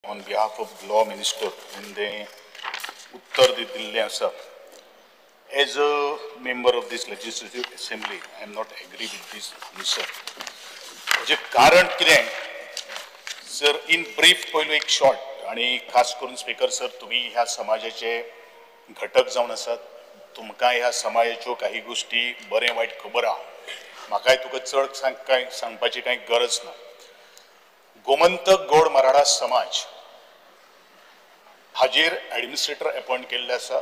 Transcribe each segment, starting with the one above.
On behalf of law minister तें उत्तर दिल्लें आसा. As a member of this legislative assembly I am not agree with this answer. हाजें कारण कितें सर, इन ब्रीफ पयलू एक शॉर्ट, आनी खास करून स्पीकर सर तुमी ह्या समाजाचे घटक जावन आसात, तुमकां ह्या समाजाच्यो काही गोश्टी बरें वायट खबर आहा, म्हाकाय तुका चड कांय सांगपाची कांय गरज ना. गोमंतक गौड मराठा समाज हाजेर एडमिनिस्ट्रेटर अपॉयंट केल्ले आसा,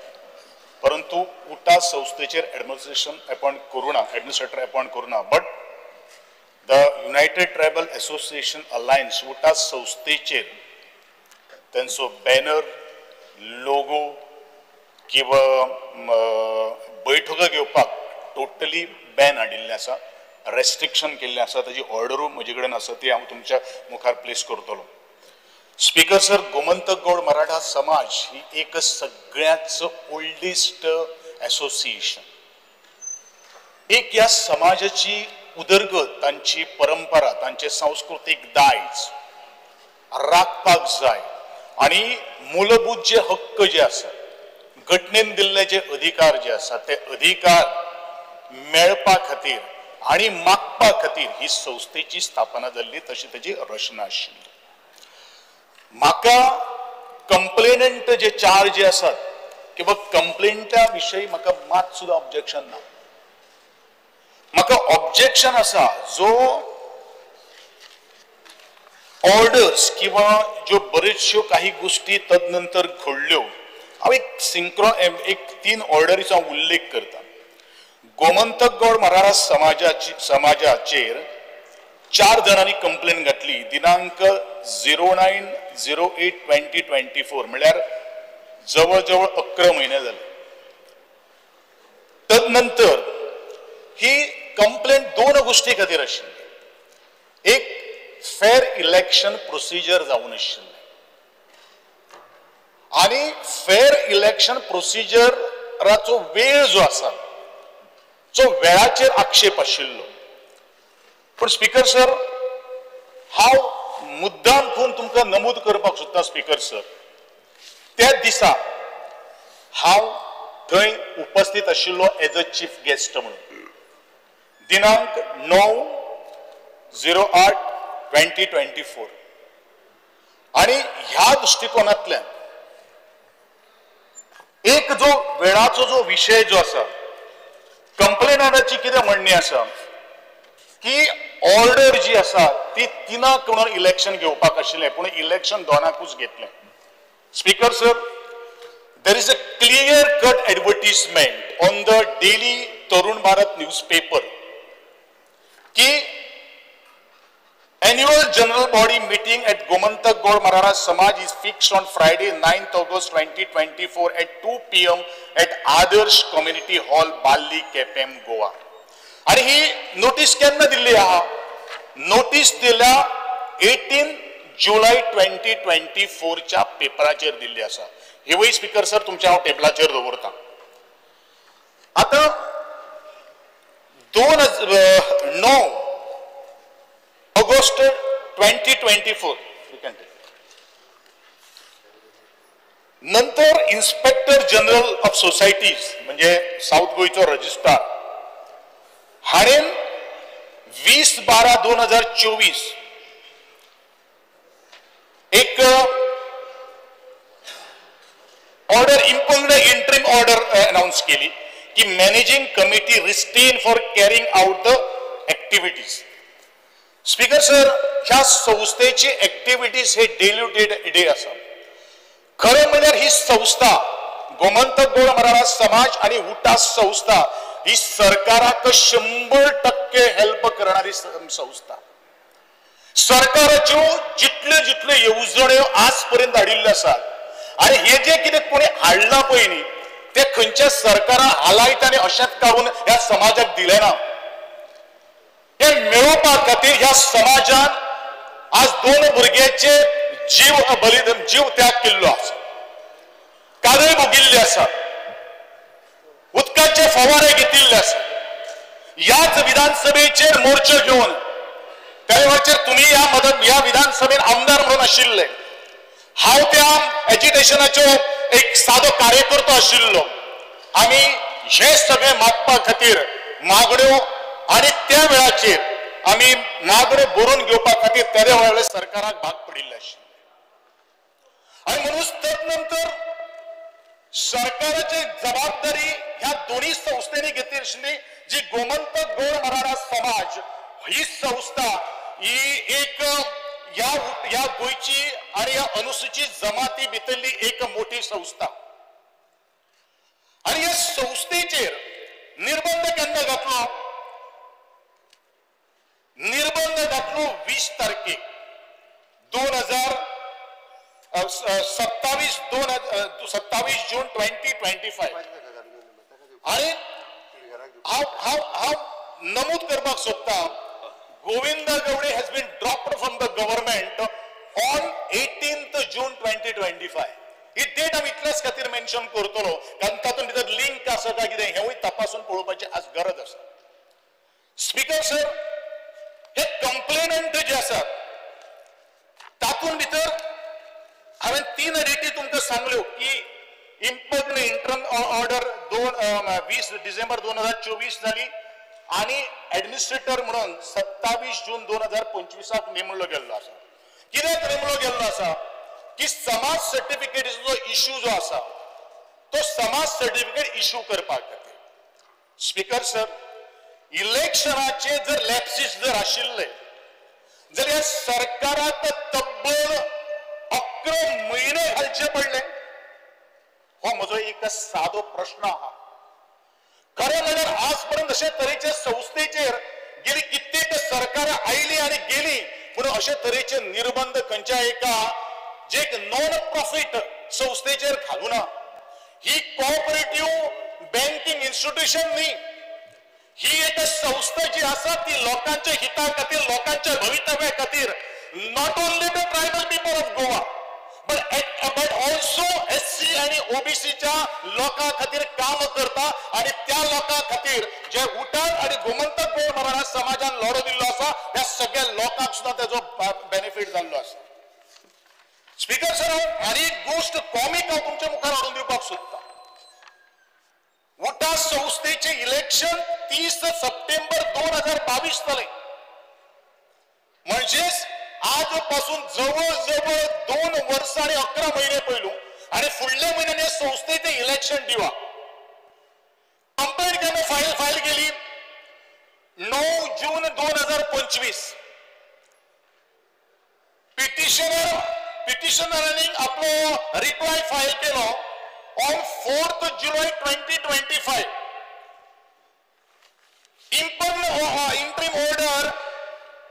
परंतु उटा संस्थेचेर एडमिनिस्ट्रेशन अपॉयंट करूं ना, एडमिनिस्ट्रेटर अपॉयंट करूं ना. But the United Tribal Association Alliance UTA संस्थेचेर तेंचो बॅनर, लोगो किंवा बैठको घेवपाक टोटली बॅन हाडिल्लें आसा, रेस्ट्रिक्शन केल्लें आसा. ताजी ऑर्डरूय म्हजे कडेन आसा, ती हांव तुमच्या मुखार प्लेस करतलो. स्पीकर सर, गोमंतक गौड मराठा समाज ही एक सगळ्याच ओल्डेस्ट एसोसिएशन. एक ह्या समाजाची उदरगत, तांची परंपरा, तांचे सांस्कृतीक दायज राखपाक जाय आनी मूलभूत जे हक्क जे आसा, घटनेन दिल्ले जे अधिकार जे आसा ते अधिकार मेळपा खातीर आनी मागपा खातीर ही संस्थेची स्थापना जाल्ली, तशी ताची रचना आशिल्ली. म्हाका कंप्लेनंट जे चार जे आसात किंवा कंप्लेंटा विशयी म्हाका मात सुद्दां ऑब्जेक्शन ना. म्हाका ऑब्जेक्शन आसा जो ऑर्डर्स किंवा ज्यो बऱ्योचश्यो काही गोश्टी तदनंतर घडल्यो. हांव एक सिंक्रो एक 3 ऑर्डरीचो हांव उल्लेख करता. गोमंतक गौड मराठा समाजाचेर 4 जाणांनी कंप्लेन घातली दिनांक 09/08/2024, म्हळ्यार जवळ जवळ 11 म्हयने जाले. तदनंतर ही कंप्लेन 2 गोश्टी खातीर आशिल्ली. एक, फेर इलेक्शन प्रोसिजर जावन आशिल्लें आनी फेर इलेक्शन प्रोसिजराचो वेळ जो आसा जो वेळाचेर आक्षेप आशिल्लो. पूण स्पीकर सर, हांव मुद्दाम खून तुमकां नमूद करपाक सोदता स्पीकर सर, त्या दिसा हांव थंय उपस्थित आशिल्लो एज अ चीफ गेस्ट म्हणून. दिनांक 9/08/2024. आनी ह्या दृश्टिकोनांतल्यान एक जो वेळाचो जो विशय जो आसा, कंप्लेनंटाची कितें म्हणणी आसा की ऑर्डर जी आसा ती 3 म्हणून इलेक्शन घेवपाक आशिल्लें, पूण इलेक्शन 2कूच घेतलें. Speaker sir, there is a clear cut advertisement on the daily Tarun Bharat newspaper की annual general body meeting at Gomantak Gaud Maratha Samaj is fixed on Friday 9th August 2024 at 2 PM at Adarsh Community Hall, Balli, Quepem, Goa. आणि ही notice केन्ना दिल्ली आहा? Notice दिल्या 18 जुलय 2024च्या पेपराचेर दिल्ली आसा. हिवूय speaker sir तुमच्या हांव टेबलाचेर दवरता. आतां 9 ऑगस्ट 2024 नंतर इन्स्पेक्टर जनरल ऑफ सोसायटीज म्हणजे साऊथ गोयचो रजिस्ट्रार हाणें 20/12/2024 एक order, impugned interim order announce केली की managing committee restrain for carrying out the activities. Speaker sir, ह्या संस्थेची एक्टिविटीज हे डेली डे आसा. खरें म्हणल्यार ही संस्था गोमंतक गौड मराठा समाज आनी उटा संस्था ही सरकाराक 100% हेल्प करणारी संस्था. सरकाराच्यो जितल्यो जितल्यो येवजण्यो आज पर्यंत हाडिल्ल्यो आसात आनी हे जे कितें कोणी हाडलां पळय न्ही ते खंयच्या सरकारान हालायत आनी अशेंच काडून ह्या समाजाक दिलें ना. हे मेळोवपा खातीर ह्या समाजान आज 2 भुरग्याचे जीव बलिदान, जीव त्याग केल्लो आसा, कादय भोगिल्ले आसा, उदकाचे फवारे घेतिल्ले आसा. ह्याच विधानसभेचेर मोर्चो घेवन त्या वेळाचेर तुमी ह्या मदत ह्या विधानसभेन आमदार म्हणून आशिल्ले, हांव त्या एजिटेशनाचो एक सादो कार्यकर्तो आशिल्लो. आमी हे सगळे मागपा खातीर मागण्यो आनी त्या वेळाचेर आमी मागण्यो बरोवन घेवपा खातीर त्या वेळार सरकाराक भाग पडिल्ले आशिल्ले. आनी म्हणून तदनंतर सरकाराची जबाबदारी ह्या दोन्ही संस्थेनी घेतली आशिल्ली, जी गोमंतक गौड मराठा समाज ही संस्था ही एक ह्या गोंयची आनी ह्या अनुसूचित जमाती भितरली एक मोठी संस्था. आनी ह्या संस्थेचेर निर्बंध केन्ना घातलो? निर्बंध घातलो 20 तारखेक 27 जून 2025. आनी हांव हांव नमूद करपाक सोदता, Govinda Gaude has been dropped from the government on 18th June 2025. He date आमी इतल्याच खातीर मेन्शन करतलो कारण तातूंत भितर लिंक आसा काय कितें हेंवूय तपासून पळोवपाची आज गरज आसा. स्पीकर सर, हे कंप्लेनंट जे आसात तातूंत भितर हांवें 3 डेटी तुमकां सांगल्यो की इम्पग्न इंटरम ऑर्डर 20 डिसेंबर 2024 जाली आनी एडमिनिस्ट्रेटर म्हणून 27 जून 2025 नेमलो गेल्लो आसा. कित्याक नेमलो गेल्लो आसा की समाज सर्टिफिकेटीचो जो इश्यू जो आसा तो समाज सर्टिफिकेट इश्यू करपाक खातीर. स्पीकर सर, इलेक्शनाचे जर लॅप्सीस जर आशिल्ले जाल्यार सरकाराक तब्बल 11 म्हयने घालचे पडले. हो म्हजो एक सादो प्रश्न आहा. खरें म्हणल्यार आज पर्यंत अशे तरेचे संस्थेचेर गेली कित्येक सरकारां आयली आनी गेली, पूण अशे तरेचे निर्बंध खंयच्या एका जे एक नॉन प्रॉफिट संस्थेचेर घालूना. ही कॉपरेटिव्ह बँकिंग इन्स्टिट्यूशन न्ही, ही एक संस्था जी आसा ती लोकांच्या हिता खातीर, लोकांच्या भवितव्या खातीर, not only the tribal people of Goa but also SC आणि ओबीसीच्या लोकां खातीर काम करता आनी त्या लोकां खातीर जे उटात आनी गोमंतक गौड मराठा समाजान लढो दिल्लो आसा त्या सगळ्या लोकांक सुद्दां तेजो बेनिफीट जाल्लो आसा. स्पीकर सर, आनी एक गोश्ट कॉमीक हांव तुमच्या मुखार हाडून दिवपाक सोदता. उटा संस्थेचे इलेक्शन 30 सप्टेंबर 2022 जालें, म्हणजेच आजपासून जवळ जवळ 2 वर्सां आनी 11 म्हयने पयलू आनी फुडल्या म्हयन्यान हे संस्थेचे इलेक्शन दिवा. कंप्लेन केन्ना फायल केली? 9 जून 2025. पिटिशनरांनी आपलो रिप्लाय फायल केलो on 4th July 2025. Interim order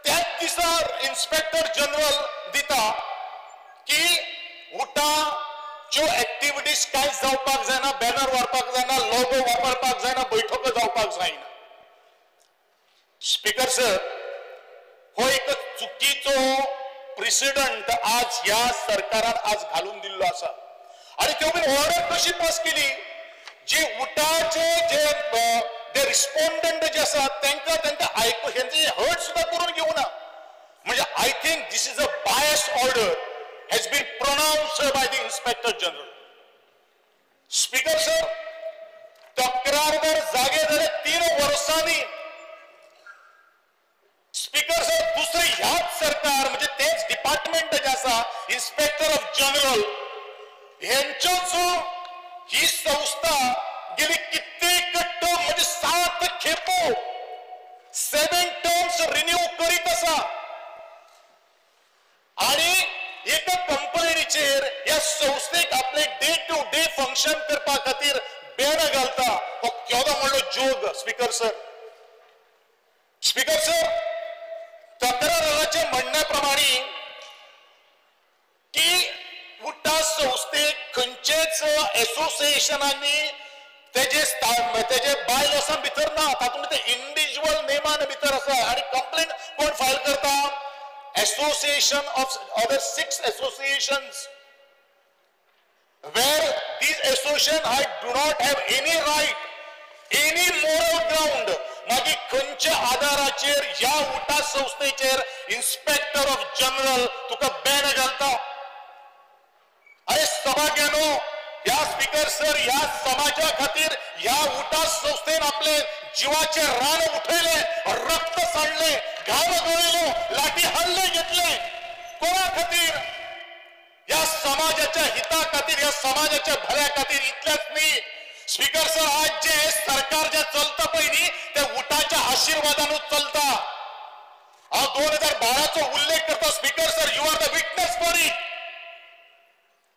त्याच दिसा इन्स्पेक्टर जनरल दिता की उटाच्यो एक्टिविटीज कांय जावपाक जायना, बॅनर वापरपाक जायना, लोगो वापरपाक जायना, बैठको जावपाक जायना. स्पीकर सर, हो एक चुकीचो प्रेसिडेंट आज ह्या सरकारान आज घालून दिल्लो आसा. आनी त्यो बीन ऑर्डर कशी पास केली? जी उटाचे जे रिस्पॉन्डंट जे आसा तांकां तांकां आयकू हेंचे हर्ट सुद्दां करून घेवना. म्हणजे I think this is a bias order has been pronounced by the inspector general. Speaker sir, तक्रारदार जागे जाले 3 वर्सांनी. स्पीकर सर, दुसरे ह्याच सरकार म्हणजे तेच डिपार्टमेंट जे आसा इन्स्पेक्टर ऑफ जनरल हेंच्योच ही संस्था गेली कित्येक टर्म म्हणजे 7 खेपो 7 टर्म्स रिन्यू करीत आसा आनी एका कंपनीचेर ह्या संस्थेक आपले डे टू डे फंक्शन करपा खातीर बॅन घालता. हो केदो व्हडलो जोग स्पीकर सर. स्पीकर सर, तक्रारदाराच्या म्हणण्या प्रमाणे की उटा संस्थेक खंयचेच एसोसिएशनांनी तेजे तेजे बायलॉसान भितर ना, तातूंत ते इंडिव्हिज्युअल नेमान भितर आसा. आनी कंप्लेन कोण फायल करता? Association of other 6 associations where these association I do not have any right, any moral ground. मागीर खंयच्या आधाराचेर ह्या उटा संस्थेचेर इन्स्पेक्टर ऑफ जनरल तुका बॅन घालता? सभाग्यानो, ह्या स्पीकर सर ह्या समाजा खातीर ह्या उटा संस्थेन आपले जिवाचे रान उठयले, रक्त सांडले, घाम गळयलो, लाठी हल्ले घेतले. कोणा खातीर? या समाजाच्या हिता खातीर, या समाजाच्या भल्या खातीर. इतलेच न्ही स्पीकर सर, आज जे सरकार जे चलता पळय न्ही ते उटाच्या आशीर्वादानूच चलता. हांव 2012चो उल्लेख करता speaker sir, you are the witness for it.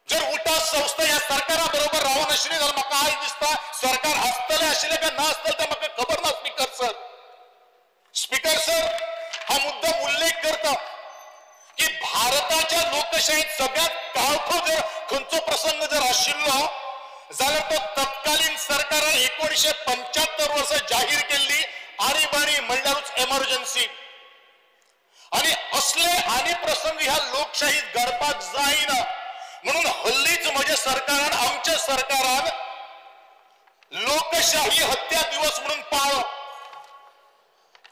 जर उटा संस्था ह्या सरकारा बरोबर रावून आशिल्ली जाल्यार म्हाका आयज दिसता सरकार आसतलें आशिल्लें काय ना आसतलें तें म्हाका खबर ना स्पीकर सर. स्पीकर सर, हा मुद्दाम उल्लेख करता की भारताच्या लोकशाहीत सगळ्यात काळखो जर खंयचो प्रसंग जर आशिल्लो जाल्यार तो तत्कालीन सरकारान 1975 वर्सा जाहीर केल्ली आणीबाणी म्हणल्यारूच एमर्जन्सी. आणि असले आनी प्रसंग ह्या लोकशाहीत घडपाक जायना म्हणून हल्लीच म्हज्या सरकारान, आमच्या सरकारान लोकशाही हत्या दिवस म्हणून पाळो.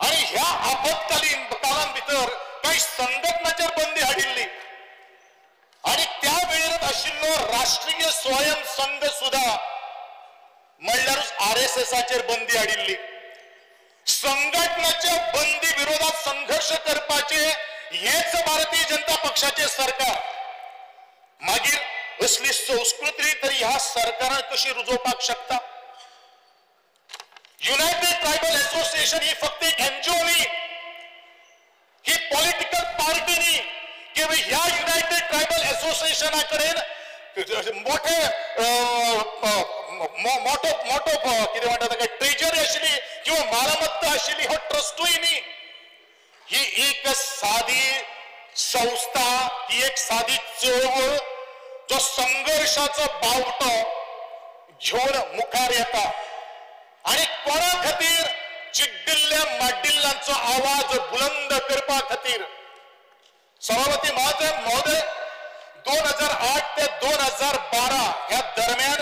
आणि ह्या आपत्कालीन काळान भितर काही संघटनाचेर बंदी हाडिल्ली आणि त्या वेळेर आशिल्लो राष्ट्रीय स्वयं संघ सुद्धा म्हणल्यारूच आरएसएसाचेर बंदी हाडिल्ली. संघटनाच्या बंदी विरोधात संघर्ष करपाचे हेच भारतीय जनता पक्षाचे सरकार. मागीर असली संस्कृती तरी ह्या सरकारान कशी रुजोवपाक शकता? युनायटेड ट्रायबल असोसिएशन ही फक्त एक एनजीओ न्ही, ही पॉलिटिकल पार्टी न्ही की ह्या युनायटेड ट्रायबल असोसिएशना कडेन मोठे मोठो मोठो कितें म्हणटा ताका ट्रेजरी आशिल्ली किंवा मालमत्ता आशिल्ली, हो ट्रस्टूय न्ही. ही एक सादी संस्था, ही एक सादी चळवळ जो संघर्षाचो बावटो घेवन मुखार येता आणि कोणा खातीर? चिड्डिल्ल्या माड्डिल्ल्यांचो आवाज बुलंद करपा खातीर. सभापती महोदय, महोदय 2008 ते 2012 ह्या दरम्यान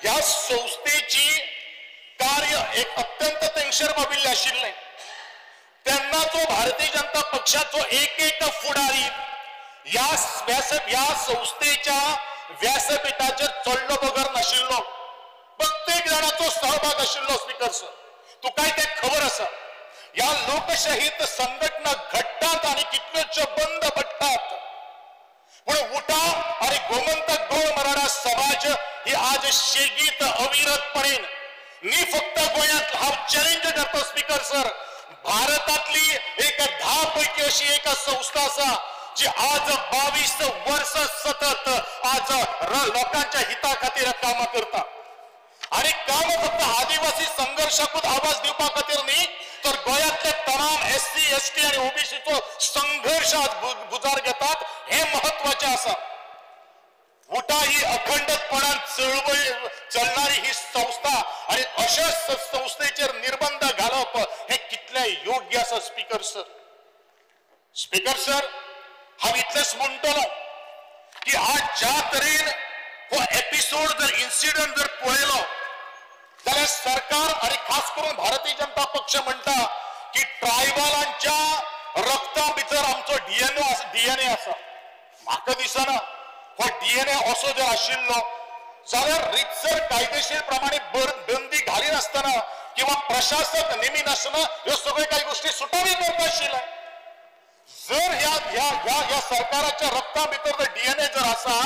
ह्या संस्थेची कार्य एक अत्यंत तेंगशेर पाविल्लें आशिल्लें. तेन्नाचो भारतीय जनता पक्षाचो एक एक फुडारी ह्या संस्थेच्या व्यासपीठाचेर चडलो बगर नाशिल्लो. प्रत्येक जाणाचो सहभाग आशिल्लो स्पीकर सर, तुकाय तें खबर आसा. ह्या लोकशाहीत संघटना घडटात आनी कितल्योश्यो बंद पडटात, पूण उटा आनी गोमंतक गोंय मराठा समाज ही आज शेगीत अविरतपणेन न्ही फक्त गोंयांत, हांव चॅलेंज करता स्पीकर सर, भारतातली एक 10 पैकी अशी एक संस्था आसा जी आज 22 वर्स सतत आज लोकांच्या हिता खातीर कामां करता. आणि काम फक्त आदिवासी संघर्षाकूच आवाज दिवपा खातीर न्ही, तर गोंयांतले तमाम एससी एसटी आणि ओबीसीचो संघर्ष आज भुजार घेतात, हे महत्वाचे आसा. उटा ही अखंडपणान चळवळ चलणारी ही संस्था आणि अशा संस्थेचेर निर्बंध घालप हे कितले योग्य आसा स्पीकर सर. स्पीकर सर, हांव इतलेंच म्हणटलो की आज ज्या तरेन हो एपिसोड जर इन्सिडंट जर पळयलो जाल्यार सरकार आणि खास करून भारतीय जनता पक्ष म्हणटा की ट्रायबलांच्या रक्ता भितर आमचो डीएनए आसा. म्हाका दिसना हो डीएनए असो जर आशिल्लो जाल्यार रितसर कायदेशीर प्रमाणे बंदी घालिनासतना किंवा प्रशासक नेमिनासतना ह्यो सगळ्यो काही गोष्टी सुटावी करता आशिल्ले. जर ह्या ह्या ह्या ह्या सरकाराच्या रक्ता भितर जर डीएनए जर आसा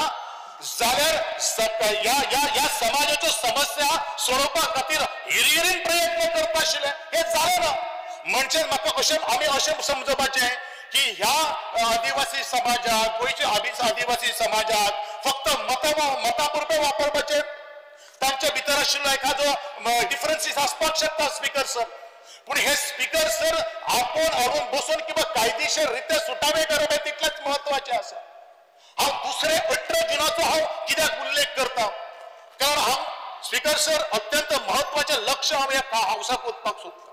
जाल्यार ह्या ह्या ह्या समाजाच्यो समस्या सोडोवपा खातीर हिरहिरीन प्रयत्न करता आशिल्ले, हे जालें ना. म्हणजे म्हाका अशें आमी अशें समजपाचें की ह्या आदिवासी समाजाक, गोंयच्या आदिवासी समाजाक फक्त मतां पुरतें वापरपाचें, तांच्या भितर आशिल्लो एखादो डिफरन्सीस आसपाक शकता स्पीकर सर. पूण हे स्पीकर सर आपोवन हाडून बसून किंवा कायदेशीर रित्या सुटावे करप हें तितलेंच म्हत्वाचें आसा. हांव दुसरे 18 जुनाचो हांव कित्याक उल्लेख करता, कारण हांव स्पीकर सर अत्यंत म्हत्वाचें लक्ष हांव ह्या हावसाक वचपाक सोदता.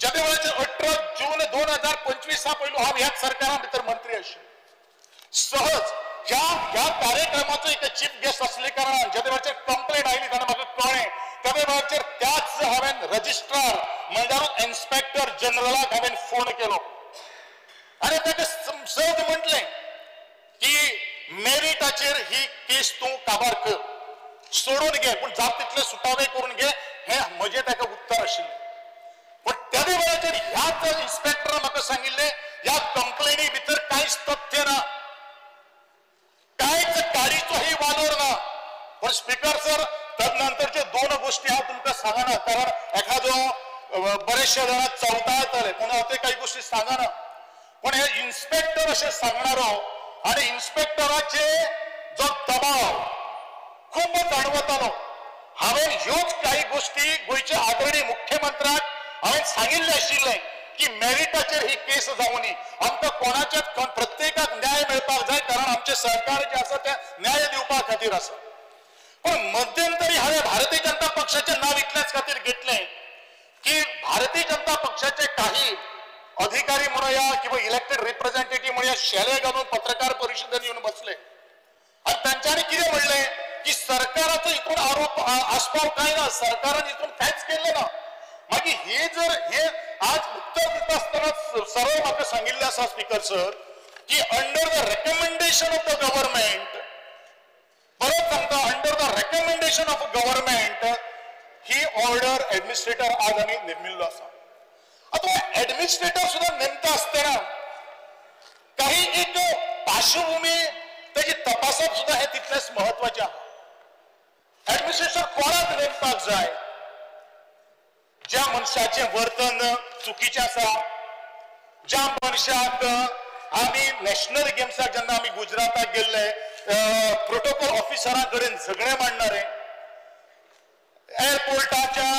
ज्या वेळाचेर 18 जून 2025 पयलू हांव ह्याच सरकारा भितर मंत्री आशिल्लो. सहज ह्या ह्या कार्यक्रमाचो एक चीफ गेस्ट आसले कारणान ज्या वेळाचेर कंप्लेंट आयली तेन्ना म्हाका कळ्ळें, त्या वेळाचेर त्याच हांवें रजिस्ट्रार म्हणल्यार इन्स्पेक्टर जनरलाक हांवें फोन केलो आनी ताका सहज म्हटलें की मेरिटाचेर ही केस तूं काबार कर, सोडून घे, पूण जात तितले सुटावे करून घे, हे म्हजें ताका उत्तर आशिल्लें. पूण त्या वेळाचेर ह्याच इन्स्पेक्टरान म्हाका सांगिल्लें ह्या कंप्लेनी भितर कांयच तथ्य ना, कांयच काडीचोही वालोर ना. पण स्पीकर सर तदनंतरच्यो दोन गोष्टी हांव तुमकां सांगना, कारण एखादो बरेचशे जाणां चवता येताले पूण हांव ते काही गोष्टी सांगना. पण हे इन्स्पेक्टर अशें सांगणारो आनी इन्स्पेक्टराचे जो दबाव खूब जाणवतालो. हांवें ह्योच काही गोष्टी गोंयच्या आदरणीय मुख्यमंत्र्याक हांवें सांगिल्लें आशिल्लें की मेरिटाचेर ही केस जावनी, आमकां कोणाच्याच प्रत्येकाक न्याय मेळपाक जाय, कारण आमचें सरकार जें आसा तें न्याय दिवपा खातीर आसा. पण मध्यंतरी हांवें भारतीय जनता पक्षाचें नांव इतल्याच खातीर घेतलें की भारतीय जनता पक्षाचे काही अधिकारी म्हणूया किंवा इलेक्टेड रिप्रेझेंटेटिव्ह म्हणूया शेले घालून पत्रकार परिशदेन येवन बसले आनी तांच्यांनी कितें म्हणलें की सरकाराचो हितून आरोप आस्पाव कांय ना, सरकारान हितून कांयच केल्लें ना. मागीर हे जर हे आज उत्तर दिता आसतना सरळ म्हाका सांगिल्लें आसा स्पीकर सर की under the recommendation of the government, परत सांगता, under the recommendation of government he order administrator आज आमी नेमिल्लो आसा. आतां एडमिनिस्ट्रेटर सुद्दां नेमता आसतना काही एक पार्श्वभूमी ताची तपासप सुद्दां हें तितलेंच म्हत्वाचें आसा. एडमिनिस्ट्रेटर कोणाक नेमपाक जाय? ज्या मनशाचें वर्तन चुकीचें आसा, ज्या मनशाक आमी नॅशनल गेम्साक जेन्ना आमी गुजराताक गेल्ले प्रोटोकॉल ऑफिसरा कडेन झगडें मांडणारे, एअरपोर्टाच्या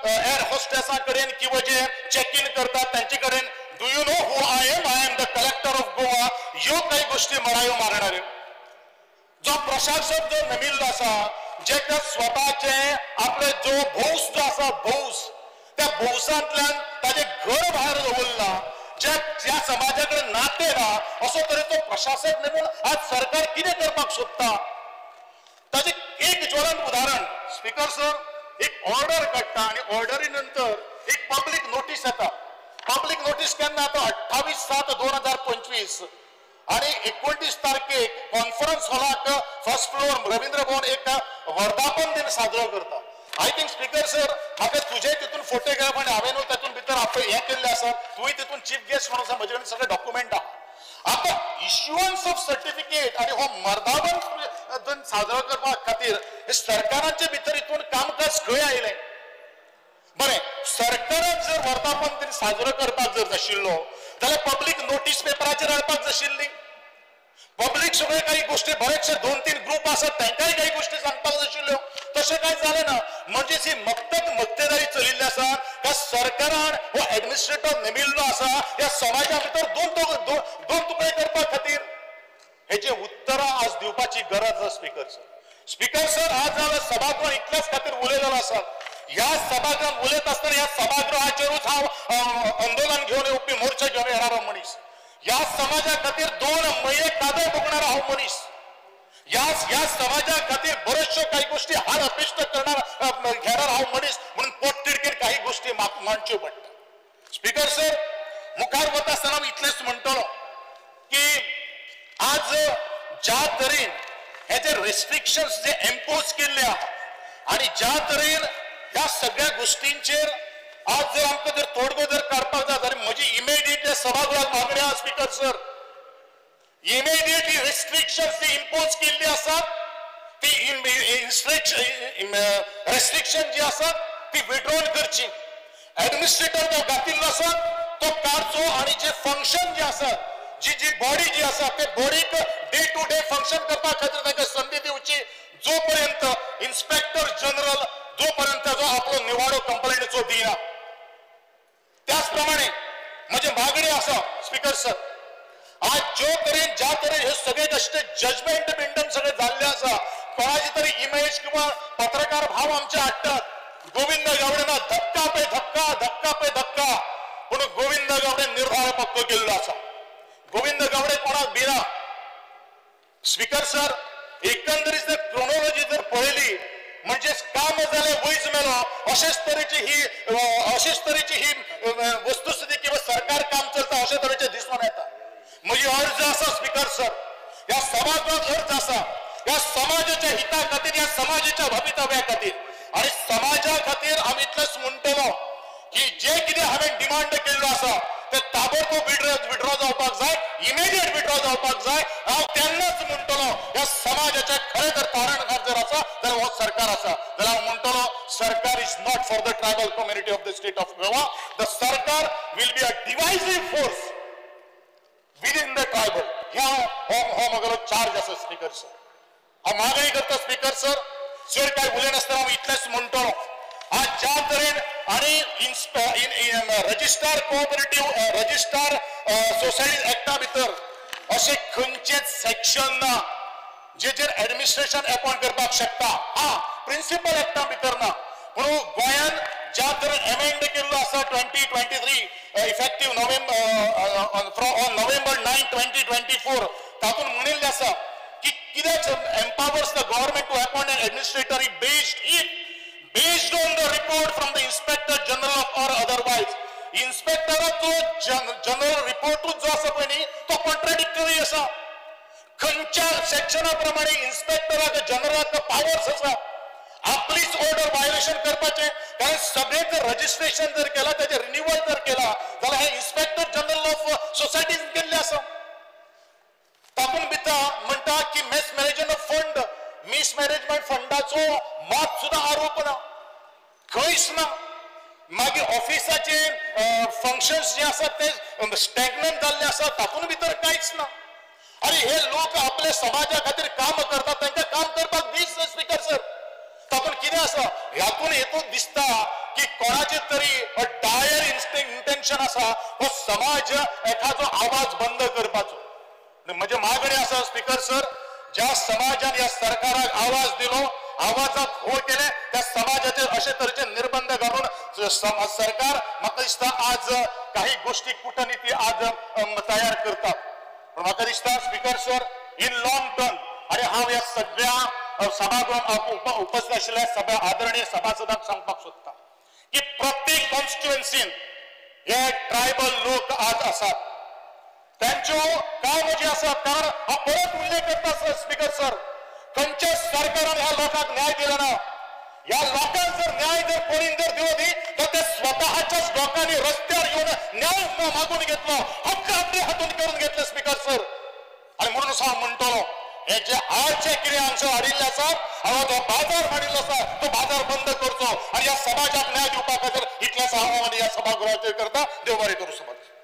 एअर होस्टेसा कडेन किंवा जे चॅक इन करतात तांचे कडेन do you know who I am, I am the collector of Goa, ह्यो काही गोष्टी मरायो मारणाऱ्यो. जो प्रशासक जो नेमिल्लो आसा, जेका स्वताचे आपले जो भौस जो आसा भौस, त्या भौसांतल्यान ताजें घर भायर दवरलां, ज्या ज्या समाजा कडेन नातें ना, असो तरेचो प्रशासक नेमून आज सरकार कितें करपाक सोदता ताजें एक ज्वलंत उदाहरण स्पीकर सर, एक ऑर्डर काडटा आनी ऑर्डरी नंतर एक पब्लीक नोटीस येता. पब्लीक नोटीस केन्ना येता? 28/7/2025 आनी 29 तारखेक कॉन्फरन्स हॉलाक फर्स्ट फ्लोर रवींद्र भवन एक वर्धापन दिन साजरो करता. I think speaker sir म्हाका तुजे तितून फोटोग्राफ आनी हांवें तातूंत भितर आपले हें केल्लें आसा, तुवें तितून चीफ गेस्ट म्हणून आसा, म्हजे कडेन सगळे डॉक्युमेंट आहा. आतां इश्युअन्स ऑफ सर्टिफिकेट आनी हो मर्धापन दिन साजरो करपा खातीर सरकाराचे भितर हितून कामकाज खंय आयलें? बरें, सरकारान जर वर्धापन दिन साजरो करपाक जर नाशिल्लो जाल्यार पब्लीक नोटीस पेपराचेर हाडपाक जाशिल्ली. पब्लीक सगळे काही गोष्टी बरेचशे 2-3 ग्रुप आसात तांकांय काही गोष्टी सांगपाक नाशिल्ल्यो, तशें कांय जालें ना. म्हणजेच ही मक्तेदारी चलिल्ली आसा का सरकारान हो एडमिनिस्ट्रेटर नेमिल्लो आसा ह्या समाजा भितर दोन तुकडे करपा खातीर. हेजे उत्तरां आज दिवपाची गरज आसा स्पीकर सर. स्पीकर सर आज जाल्यार सभागृह इतल्याच खातीर उलयलेलो आसा. ह्या सभागृहात उलयत आसतना ह्या सभागृहाचेरूच हांव आंदोलन घेवन येवपी, मोर्चा घेवन येणारो मनीस, ह्या समाजा खातीर 2 म्हयने कादय भोगणारो हांव मनीस, ह्या समाजा खातीर बऱ्याचश्यो काही गोष्टी हार अपेश्ट करणार घेणार हांव मनीस, म्हणून पोटतिडकीन काही गोष्टी मांडच्यो पडटा. स्पीकर सर मुखार वता आसतना हांव इतलेंच म्हणटलो की आज ज्या तरेन हे जे रेस्ट्रिक्शन्स जे इम्पोज केल्ले आहा आनी ज्या तरेन ह्या सगळ्या गोष्टींचेर आज जर आमकां जर तोडगो जर काडपाक जाय जाल्यार म्हजी इमिडिएटली सभागृहाक मागणी आहा स्पीकर सर, इमिडिएटली रेस्ट्रिक्शन्स जी इम्पोज केल्ली आसात ती रेस्ट्रिक्शन जी आसात ती विड्रॉल करची. एडमिनिस्ट्रेटर जो घातिल्लो आसा तो काडचो आनी जे फंक्शन जे आसात, जी जी बॉडी जी आसा ते बॉडीक डे टू डे फंक्शन करपा खातीर तांकां संदी दिवची, जोपर्यंत इन्स्पेक्टर जनरल जोपर्यंत जो आपलो निवाडो कंप्लेनीचो दिना. त्याच प्रमाणे म्हजी मागणी आसा स्पीकर सर, आज ज्यो तरेन ज्या तरेन हे सगळे कशे जजमेंट बिंडम सगळे जाल्ले आसा, कोणाची तरी इमेज किंवा पत्रकार भाव आमचे हाडटात, गोविंद गावडेना धक्का पे धक्का, धक्का पे धक्का, पूण गोविंद गावडे निर्धार पक्को केल्लो आसा. गोविंद गावडे कोणाक भिना. स्पीकर सर एकंदरीत जर क्रोनॉलॉजी जर पळयली म्हणजेच काम जालें वयच मेलो अशेच तरेची ही वस्तुस्थिती किंवा सरकार काम चलता अशे तरेचें दिसून येता. म्हजी अर्ज आसा स्पीकर सर ह्या सभागृहात अर्ज आसा ह्या समाजाच्या हिता खातीर, ह्या समाजाच्या भवितव्या खातीर आनी समाजा खातीर हांव इतलेंच म्हणटलो की जे कितें हांवें डिमांड केल्लो आसा ते ताबडतोब विड्रॉ जावपाक जाय, इमिडिएट विड्रॉ जावपाक जाय. हांव तेन्नाच म्हणटलो ह्या समाजाचे खरें जर तारणहार जर आसा जाल्यार हो सरकार आसा, जाल्यार हांव म्हणटलो सरकार is not for the tribal community of the state of Goa. The sarkar will be a divisive force within the tribal. ह्या हो म्हगेलो चार्ज आसा स्पीकर सर. हांव मागणी करता स्पीकर सर, चड काय उलयनासतना हांव इतलेंच म्हणटलो आज ज्या तरेन आनी रजिस्ट्रार कोऑपरेटिव्ह रजिस्ट्रार सोसायटी एक्टा भितर अशें खंयचेच सेक्शन ना जेचेर एडमिनिस्ट्रेशन अपॉइंट करपाक शकता. हा, प्रिन्सिपल एक्टा भितर ना, पूण गोंयान ज्या तरेन एमेंड केल्लो आसा 2023 effective November on November 9, 2024 तातूंत म्हणिल्लें आसा की कित्याक empowers the government to appoint an administrator based on the report from the inspector general of or otherwise. इन्स्पेक्टराचो general रिपोर्टूच जो आसा पळय न्ही तो कॉन्ट्राडिक्टरी आसा. खंयच्या सेक्शना प्रमाणे इन्स्पेक्टराक जनरलाक पावर्स आसा आपलीच ऑर्डर व्हायोलेशन करपाचें? कारण सगळें जर रजिस्ट्रेशन जर केलां, तेजें रिन्युअल जर केलां जाल्यार हें इन्स्पेक्टर जनरल ऑफ सोसायटीन केल्लें आसा. तातूंत भितर म्हणटा की mismanagement of fund, mismanagement फंडाचो मात सुद्दां आरोप ना, खंयच ना. मागीर ऑफिसाचे फंक्शन्स जे आसात ते स्टॅग्नंट जाल्ले आसा, तातूंत भितर कांयच ना. आनी हे लोक आपल्या समाजा खातीर काम करतात, तांकां काम करपाक दीस स्पीकर सर. तातूंत कितें आसा हातून हेतून दिसता की कोणाचे तरी डायर इंटेन्शन आसा हो समाज एखादो आवाज बंद करपाचो. म्हजे मागणी आसा स्पीकर सर, ज्या समाजान ह्या सरकाराक आवाज दिलो, आवाजाक हो केले, त्या समाजाचेर अशे तरेचे निर्बंध घालून सरकार म्हाका दिसता आज काही गोष्टी कूटनीती आज तयार करतात. पूण म्हाका दिसता speaker sir in long term, आनी हांव ह्या सगळ्या सभागृहात उपस्थित आशिल्ल्या सगळ्या आदरणीय सभासदांक सांगपाक सोदता की प्रत्येक कॉन्स्टिट्युएन्सीन हे ट्रायबल लोक आज आसात, त्यांच्यो काम जे आसा, कारण हांव परत उल्लेख करता स्पीकर सर, खंयच्या सरकारान ह्या लोकांक न्याय दिलो ना. ह्या लोकांक जर न्याय जर कोणी जर दिलो न्ही तर ते स्वतःच्याच लोकांनी रस्त्यार येवन न्याय मागून घेतलो, हक्क आपले हातून करून घेतले स्पीकर सर. आनी म्हणून हांव म्हणटलो हे जे आजचे कितें हांगसर हाडिल्लें आसा, हांव जो बाजार हाडिल्लो आसा तो बाजार बंद करचो आनी ह्या समाजाक न्याय दिवपा खातीर इतलेंच हांव आनी ह्या सभागृहाचेर करता. देव बरें करूं समाज.